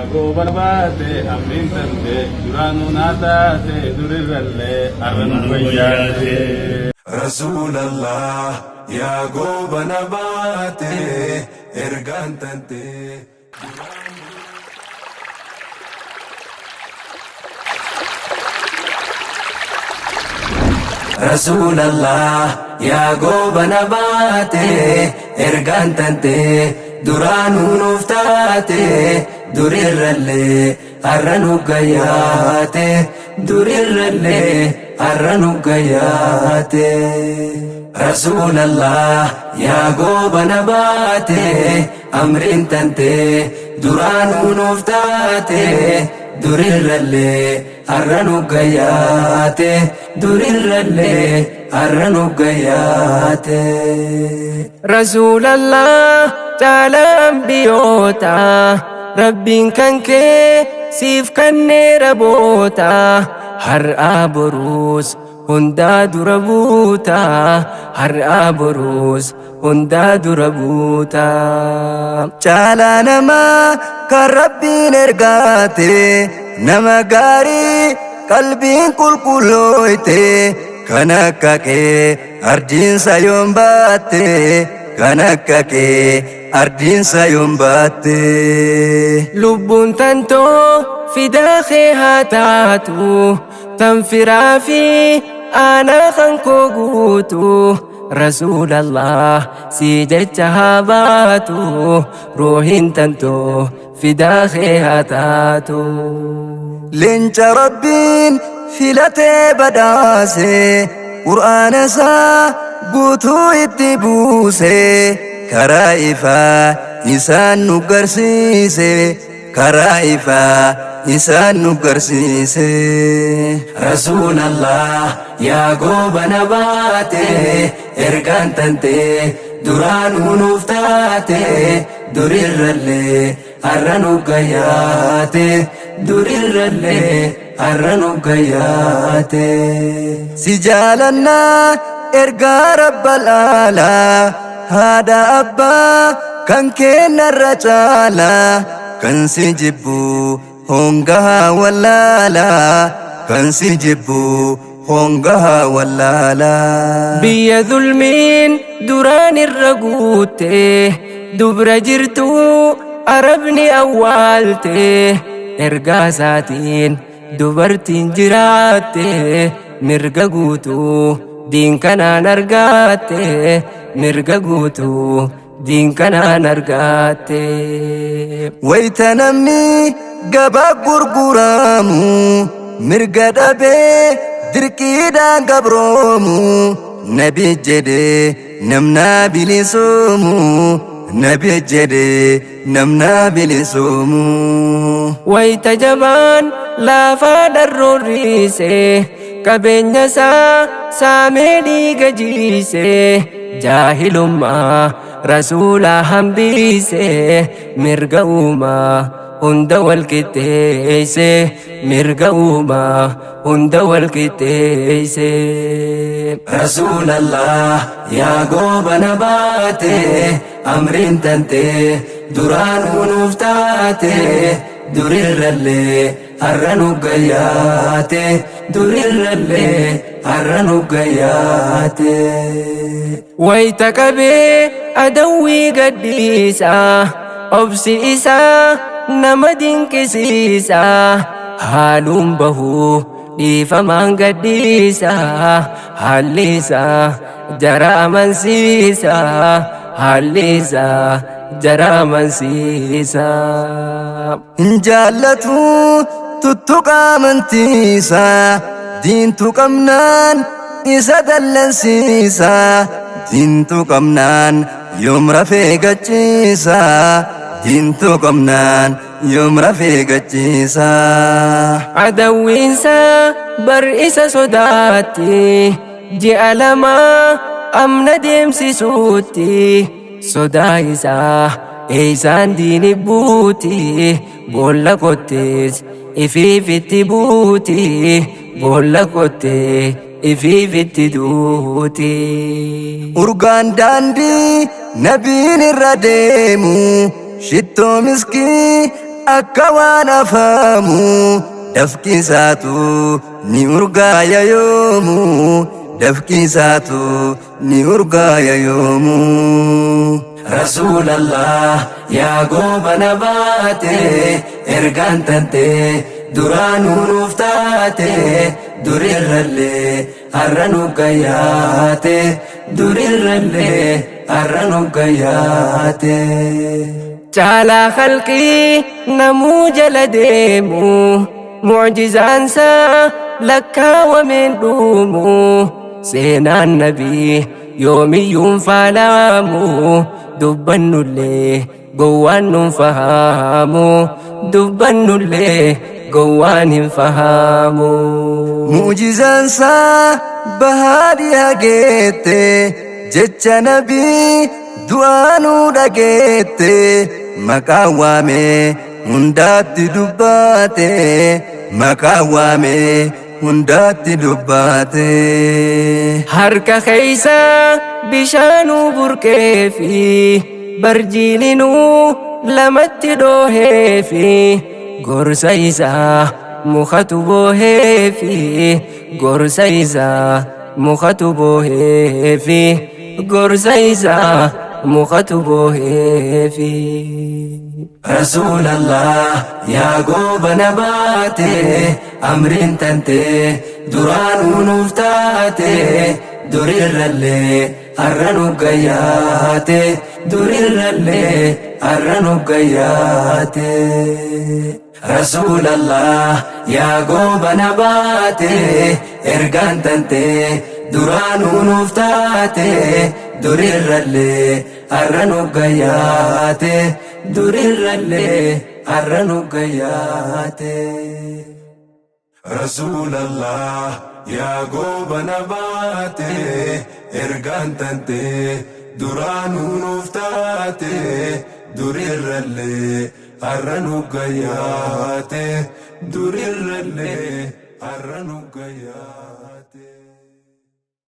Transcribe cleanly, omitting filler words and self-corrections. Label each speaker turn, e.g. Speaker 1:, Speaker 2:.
Speaker 1: Yaa goobana baate amriin tante duraanuu naa taate durirrallee har'a nu wayyaate.
Speaker 2: Rasuulallah yaa goobana baate ergaan tante. Rasuulallah yaa goobana baate ergaan tante duraanuu nuuf taate durirrallee har'a nu gayyaate durirrallee har'a nu gayyaate. Rasuulallah yaa goobana baate amriin tante duraanuu nuuf taate durirrallee har'a nu gayyaate durirrallee har'a nu gayyaate.
Speaker 3: Rasuulallah caalaa ambiyoota Rabbiin kan kee siif kennee raboota har'aa boruus hundaa dura buuta har'aa boruus hundaa dura buuta.
Speaker 2: Caalaa namaa kan Rabbiin ergaate nama gaarii qalbiin qulqullooyte kan akka kee ardiinsa yoon baatte kan akka kee ardiinsa yoon baatte.
Speaker 3: Lubbuun tantoo fidaa kee haa taatu tan firaa fi aanaa kan koo guutu Rasuulallah si jecha haa baatu ruuhin tantoo fidaa kee haa taatu.
Speaker 2: Leenca Rabbiin filatee badhaase Qur'aana isaa guutuu itti buuse karaa ifaa isaan nu garsiise karaa ifaa isaan nu garsiise. Rasuulallah yaa goobana baate ergaan tante duraanuu nuuf taate durirrallee har'a nu gayyaate durirrallee har'a nu gayyaate. Si jaalannaa ergaa rabbal aalaa haadha abbaa kan kennarra caalaa kan si jibbu hongahaa wallaalaa kan si jibbu hongahaa wallaalaa.
Speaker 3: Biyya zulmiin duraan irra guutte dubra jirtu arabni awwaalte ergaa isaatiin dubartiin jiraatte mirga guutuu diin kanaan argaatte mirga guutuu diin kanaan argaatte.
Speaker 2: Wayita namni gabaa gurguramu mirga dhabee dirqiidhaan gabroomu nabi jedhee namna bilisoomu nabi jedhee namna bilisoomu.
Speaker 3: Wayita jabaan laafaa dharroorriise qabeenya isaa saamee dhiiga jiise jaahilummaa rasuula hambise mirga uumaa hunda wal qixxeesse mirga uumaa hunda wal qixxeesse.
Speaker 2: Rasuulallah yaa goobana baate amriin tante duraanuu nuuf taate durirrallee har'a nu gayyaate durirrallee har'a nu gayyaate.
Speaker 3: Wayita qabee adawwii gadhiisa obsi isaa nama dinqisiisa haaluun bahuu dhiifamaan gadhiisa haalli isaa jara amansiisa haalli isaa jara amansiisa.
Speaker 2: Hin jaallatu tuttuqa amantiisa diintu qabnaan isa dallansiisa diintu qabnaan yoom rafee gachiisa diintu qabnaan yoom rafee gachiisa.
Speaker 3: Adawwiinsa bar isa sodaatti ji'a lama amna deemsisuutti sodaa isaa eeysaan diini buuti boolla kottees ifiifitti buuti boolla kottee ifiifitti duuti.
Speaker 2: Urgaan daandii nabiin irra deemu shittoo miskii akka waan afaamu dafqisaatu ni urgaaya yoomu dafqisaatu ni urgaaya yoomu.
Speaker 3: Rasuulallah yaa goobana baate ergaan tante duraanuu nuuf taate durirrallee har'a nu gayyaate durirrallee har'a nu gayyaate. Caalaa khalqii namuu jala deemu mucjizaansaa lakkaawameen dhuumu seenaan nabii yoomiyyuun faalaamu dubbannullee gowwaan nun fahamu dubbannullee gowwaan hin fahamu.
Speaker 2: Mu'jizaansaa bahaa dhiyaa geette jecha nabii du'aanuu dhageette maqaa waamee hundaatti dubbaate maqaa waamee hundaatti dubbaate.
Speaker 3: Harka keeysa bishaanuu burqee fi barjiilinuu lamatti dhoohee fi gorsa isaa mukatu boohee fi gorsa isaa mukatu boohee fi gorsa isaa mukatu boohee fi. Rasuulallah yaa goobana baate amriin tante duraanuu nuuf taate durirrallee har'a nu gayyaate durirrallee har'a nu gayyaate. Rasuulallah yaa goobana baate ergaan tante duraanuu nuuf taate durirrallee har'a nu gayyaate durirrallee har'a nu gayyaate.
Speaker 1: Rasuulallah yaa goobana baate ergaan tante duraanuu nuuf taate durirrallee har'a nu gayyaate durirrallee har'a nu gayyaate.